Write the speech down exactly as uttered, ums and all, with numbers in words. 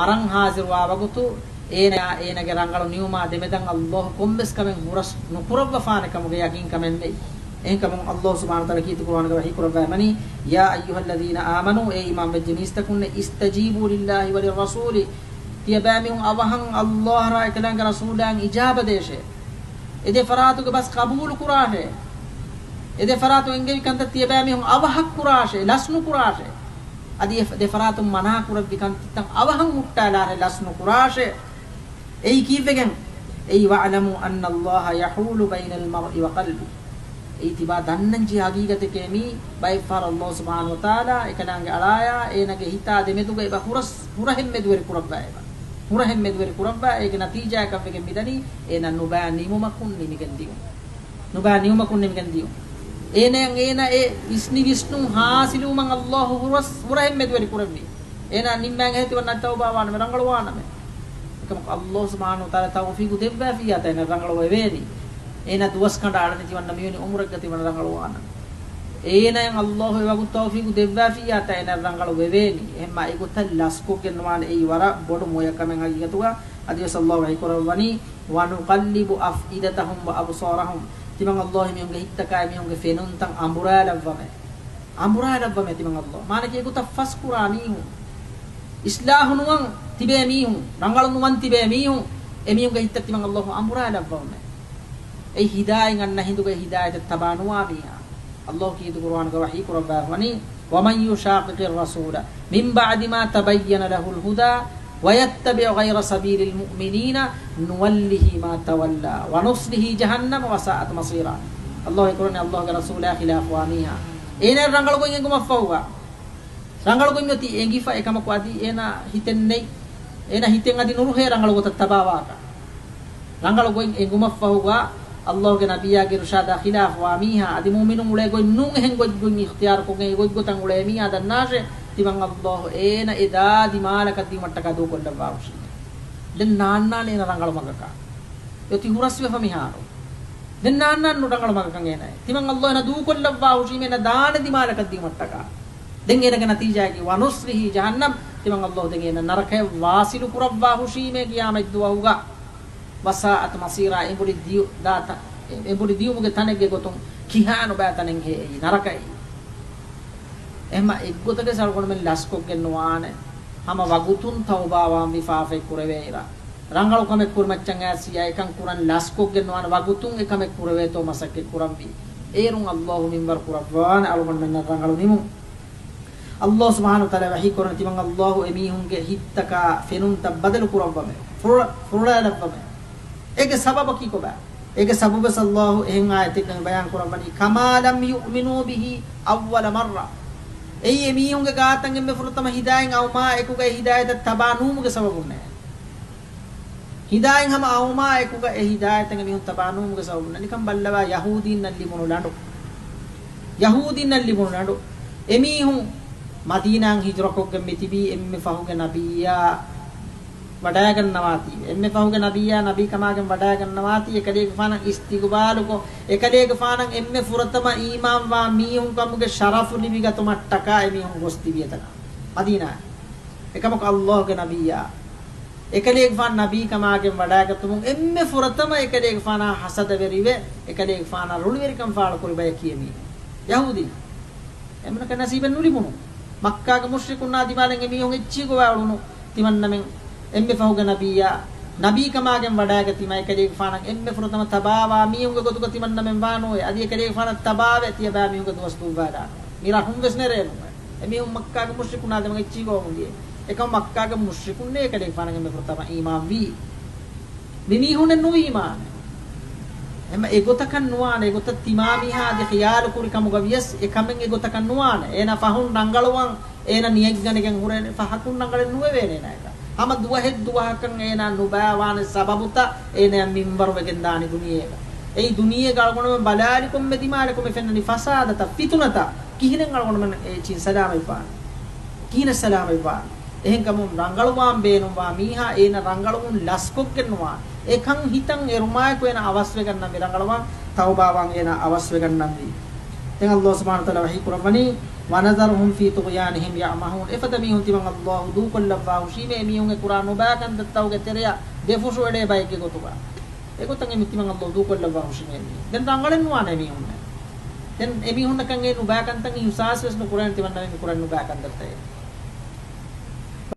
މަރަން ހާޒިރުވާ ވަގުތު އޭނަޔާ އޭނަގެ ރަނގަޅު ނިމުމާ ދެމެދަށް ﷲ ކޮންމެސް ކަމެއް ހުރަސް ނުކުރައްވަފާނެ ކަމުގެ ޔަގީންކަމެއް ނެތް. އެހެންކަމުން ﷲ ސުބްޙާނަހޫ ވަތަޢާލާ ކީރިތި ޤުރުއާނުގަ ވަޙީ ކުރައްވައިވަނީ، يا أيها الذين آمنوا، އޭ އީމާންވެއްޖެ މީސްތަކުންނޭ، استجيبوا لله وللرسول، ތިޔަބައިމީހުން އަވަހަށް ﷲ އަށާ އެކަލާނގެ ރަސޫލާއަށް އިޖާބަ ދޭށޭ. އެ ދެ ފަރާތުގެ ބަސް ޤަބޫލު ކުރާށޭ. އެ ދެ ފަރާތުން އެންގެވި ކަންތައް ތިޔަބައިމީހުން އަވަހަށް ކުރާށޭ، ލަސް ނުކުރާށޭ. އަދި އެ ދެ ފަރާތުން މަނާ ކުރެއްވި ކަންތައްތައް އަވަހަށް ހުއްޓާލާށޭ، ލަސް ނުކުރާށޭ. އެއީ ކީއްވެގެން؟ އެއީ، واعلموا أن الله يحول بين المرء وقلبه. އެއީ ތިބާ ދަންނަންޖެހޭ ހަގީގަތެކޭ މީ، ބައެއްފަހަރު ﷲ ސުބްޙާނަހޫ ވަތަޢާލާ އެކަލާނގެ އަޅާޔާ އޭނަގެ ހިތާ ދެމެދުގަ އެބަ ހުރަސް، ހުރަހެއްމެދުވެރި ކުރައްވާ އެބަ. ހުރަހެއްމެދުވެރި ކުރައްވާ އޭގެ ނަތީޖާއަކަށްވެގެން މިދަނީ އޭނަ ނުބައި ނިމުމަކުން ނިމިގެން ދިޔުން. ނުބައި ނިމުމަކުން ނިމިގެން ދިޔުން. އޭނައަށް އޭނަ އެ ވިސްނި ވިސްނުން ހާސިލުވުމަށް ﷲ ހުރަސް، ހުރަހެއްމެދުވެރި ކުރެއްވި. އޭނާ ނިންމާގެ ހެތިވަންނަ ތައުބާވާނަމެ، ރަނގަޅުވާނަމެ. އެކަމަކު ﷲ ސުބްޙާނަހޫ ވަތަޢާލާ ތައުފީގު ދެއްވާފިއްޔާތަ އޭނަ ރަނގަޅުވެވޭނީ. އޭނާ ދުވަސް ކަނޑައަޅަނީ ތިމަންނަ މިވަނީ އުމުރަށް ގަތީ ވަނަ ރަނގަޅުވާނަމެ. އޭނައަށް ﷲ އެ ވަގުތު ތައުފީގު ދެއްވާފިއްޔާތަ އޭނަ ރަނގަޅު ވެވޭނީ. އެހެންމާ އެގޮތަށް ލަސްކޮށްގެން ނުވާނެ. އެއީ ވަރަށް ބޮޑު މޮޔަ ކަމެއް ހަގީގަތުގަ. އަދިވެސް ﷲ ވަޙީ ކުރައްވަނީ، ونقلب أفئدتهم وأبصارهم. ތިމަން ﷲ މީހުންގެ ހިތްތަކާއި މީހުންގެ ފެނުންތައް އަނބުރާލައްވަމޭ. އަނބުރާލައްވަމޭ ތިމަން ﷲ. މާނައަކީ އެގޮތަށް ފަސްކުރާ މީހުން، އިޞްލާޙު ނުވަން ތިބޭ މީހުން، ރަނގަޅު ނުވަން ތިބޭ މީހުން، އެމީހުންގެ ހިތްތައް ތިމަން ﷲ އަނބުރާލައްވަމޭ. އެއީ ހިދާޔަތް އަންނަ ހިނދުގައި ހިދާޔަތަށް ތަބާ ނުވާ މީހާ. ﷲ ކީރިތި ޤުރުއާނުގަ ވަޙީ ކުރައްވާފަވަނީ، ومن يشاقق الرسول من بعد ما تبين له الهدى ويتبع غير سبيل المؤمنين نوله ما تولى ونصله جهنم وساءت مصيرا. ﷲ އެކުރަނީ ﷲގެ ރަސޫލާ ޚިލާފުވާ މީހާ. އޭނަ ރަނގަޅު ގޮތް އެނގުމަށްފަހުގަ، ރަނގަޅު ގޮތް އޮތީ އެނގިފަ އެކަމަކު އަދި އޭނާ ހިތެއް ނެތް. އޭނާ ހިތެއް އަދި ނުރުހޭ ރަނގަޅު ގޮތަށް ތަބާވާކަށް. ރަނގަޅު ގޮތް އެނގުމަށްފަހުގަ، ﷲގެ ނަބިއްޔާގެ އިރުޝާދާ ޚިލާފުވާ މީހާ އަދި މުއުމިނުން އުޅޭ ގޮތް ނޫން އެހެން ގޮތް ގޮތް އިޚްތިޔާރުކޮށްގެން އެ ގޮތްގޮތަށް އުޅޭ މީހާ ދަންނާށޭ، ތިމަން ﷲ އޭނަ އެ ދާ ދިމާލަކަށް ދިޔުމަށްޓަކާ ދޫކޮށްލައްވާ ހުށީމޭ. ދެން ނާންނާނެ އޭނަ ރަނގަޅު މަގަކަށް. އެ އޮތީ ހުރަސްވެފަ މިހާރު. ދެން ނާންނާނެ ރަނގަޅު މަގަކަށް އޭނަ. ތިމަން ﷲ އޭނަ ދޫކޮށްލައްވާ ހުށީމޭ އޭނަ ދާނެ ދިމާލަކަށް ދިޔުމަށްޓަކާ. ދެން އޭނަގެ ނަތީޖާއަކީ، ونصله جهنم، ތިމަން ﷲ ދެން އޭނަ ނަރަކަޔަށް ވާޞިލު ކުރައްވާ ހުށީމޭ ޤިޔާމަތް ދުވަހުގަ. وساءت مصيرا، އެނބުރި ދިޔު ދާތަ-، އެ-، އެނބުރި ދިޔުމުގެ ތަނެއްގެ ގޮތުން ކިހާ ނުބައި ތަނެއްހޭ އެއީ ނަރަކައީ. އެހެންމަ އެއްގޮތަކަށް އަޅުގަނޑުމެން ލަސްކޮށްގެން ނުވާނެ. ހަމަ ވަގުތުން ތައުބާވާންވީ ފާފައެއް ކުރެވޭއިރަށް. ރަނގަޅު ކަމެއް ކުރިމައްޗަށް އައިސް އެކަން ކުރަން ލަސްކޮށްގެން ނުވާނެ، ވަގުތުން އެ ކަމެއް ކުރެވޭތޯ މަސައްކަތް ކުރަންވީ. އޭރުން ﷲ މިންވަރު ކުރައްވާނެ އަޅުގަނޑުމެންނަށް ރަނގަޅު ނިމުން. ﷲ ސުބްޙާނަހޫ ވަތަޢާލާ ވަޙީ ކުރަނީ ތިމަން ﷲ އެމީހުންގެ ހިތްތަކާ ފެނުންތައް ބަދަލު ކުރައްވަމޭ، ފުރަ-، ފުރޮޅާލައްވަމޭ. އޭގެ ސަބަބަކީ ކޮބާ؟ އޭގެ ސަބަބެސް ﷲ އެހެން އާޔަތެއްގައި ބަޔާން ކުރައްވަނީ، كما لم يؤمنوا به أول مرة. އެއީ އެމީހުންގެ ގާތަށް އެންމެ ފުރަތަމަ ހިދާޔަތް އައުމާ އެކުގަ އެ ހިދާޔަތަށް ތަބާ ނުވުމުގެ ސަބަބުންނޭ. ހިދާޔަތް ހަމަ އައުމާ އެކުގަ އެ ހިދާޔަތަށް އެމީހުން ތަބާ ނުވުމުގެ ސަބަބުން. ނިކަން ބައްލަވާ ޔަހޫދީންނަށް ލިބުނު ލަނޑު. ޔަހޫދީންނަށް ލިބުނު ލަނޑު. އެމީހުން މަދީނާއަށް ހިޖުރަކޮށްގެން މިތިބީ އެންމެ ފަހުގެ ނަބިއްޔާ ވަޑައިގަންނަވާތީވެ. އެންމެ ފަހުގެ ނަބިއްޔާ ނަބީކަމާގެން ވަޑައިގަންނަވާތީ އެކަލޭގެފާނަށް އިސްތިގުބާލުކޮށް، އެކަލޭގެފާނަށް އެންމެ ފުރަތަމަ އީމާންވާ މީހުން ކަމުގެ ޝަރަފު ލިބިގަތުމަށްޓަކާ އެމީހުން ގޮސް ތިބި އެތަނަށް. މަދީނާއަށް. އެކަމަކު ﷲގެ ނަބިއްޔާ އެކަލޭގެފާނު ނަބީކަމާގެން ވަޑައިގަތުމުން އެންމެ ފުރަތަމަ އެކަލޭގެފާނާ ހަސަދަވެރިވެ، އެކަލޭގެފާނާ ރުޅިވެރިކަން ފާޅުކުރި ބަޔަކީ އެމީހުން. ޔަހޫދީ. އެމީހުންނަކަށް ނަސީބެއް ނުލިބުނު. މައްކާގެ މުޝްރިކުންނާ ދިމާލަށް އެމީހުން އެއްޗިހި ގޮވާ އުޅުނު. ތިމަންނަމެން އެންމެ ފަހުގެ ނަބިއްޔާ ނަބީކަމާގެން ވަޑައިގަތީމާ އެކަލޭގެފާނަށް އެންމެ ފުރަތަމަ ތަބާވާ މީހުންގެ ގޮތުގަ ތިމަންނަމެން ވާނޫއޭ. އަދި އެކަލޭގެފާނަށް ތަބާވެ ތިޔަބައިމީހުންގެ ދުވަސް ދުއްވާލާނު. މި ރަހުން ވެސް ނެރޭނު. އެމީހުން މައްކާގެ މުޝްރިކުންނާ ދެމަގެ އެއްޗިހި ގޮވަމުން ދިޔަ. އެކަމަ މައްކާގެ މުޝްރިކުންނޭ އެކަލޭގެފާނަށް އެންމެ ފުރަތަމަ އީމާންވީ. މި މީހުންނެއް ނުވީމާ. އެމަ އެގޮތަކަށް ނުވާނެ، އެގޮތަށް ތިމާ މީހާ އަދި ޚިޔާލު ކުރި ކަމުގަ ވިޔަސް އެކަމެއް އެގޮތަކަށް ނުވާނެ. އޭނާ ފަހުން ރަނގަޅުވަން، އޭނަ ނިޔަތްގަނެގެން ހުރޭނެ، ފަހަކުން ރަނގަޅެއް ނުވެވޭނެ އޭނާއަކަށް. ހަމަ ދުވަހެއް ދުވަހަކަށް އޭނާ ނުބައިވާނެ ސަބަބުތައް އޭނަޔަށް މިންވަރު ވެގެން ދާނީ ދުނިޔޭގަ. އެއީ ދުނިޔޭގަ އަޅުގަނޑުމެން ބަލާލި ކޮންމެ ދިމާލަކު މި ފެންނަނީ ފަސާދަތައް، ފިތުނަތައް. ކިހިނެއް އަޅުގަނޑުމެން އެ އެއްޗިން ސަލާމަތްވާނީ؟ ކިހިނެއް ސަލާމަތްވާނީ؟ އެހެންކަމުން ރަނގަޅުވާން ބޭނުންވާ މީހާ އޭނަ ރަނގަޅުވުން ލަސްކޮށްގެން ނުވާނެ. އެކަން ހިތަށް އެރުމާއެކު އޭނަ އަވަސްވެގަންނަންވީ، ރަނގަޅުވާން ތައުބާވާން އޭނަ އަވަސްވެގަންނަންވީ. ދެން ﷲ ސުބްޙާނަހޫ ވަތަޢާލާ ވަޙީ ކުރައްވަނީ، "وَنَذَرُهُمْ فِي طُغْيَانِهِمْ يَعْمَهُونَ." އެފަދަ މީހުން ތިމަން ﷲ ދޫކޮށްލައްވާ ހުށީމޭ އެމީހުންގެ ކުރާ ނުބާކަންތައްތައުގެ ތެރެއަށް ދެފުށު އެޅޭ ބައެއްގެ ގޮތުގަ. އެގޮތަށް އެމީ ތިމަން ﷲ ދޫކޮށްލައްވާ ހުށީމޭ އެމީހުން. ދެން ރަނގަޅެއް ނުވާނެ އެމީހުންނަށް. ދެން އެމީހުންނަކަށް އެ ނުބާކަންތައް އިޙްސާސް ވެސް ނުކުރާނެ ތިމަންނަމެން މި ކުރަން ނުބާކަންތައްތައް.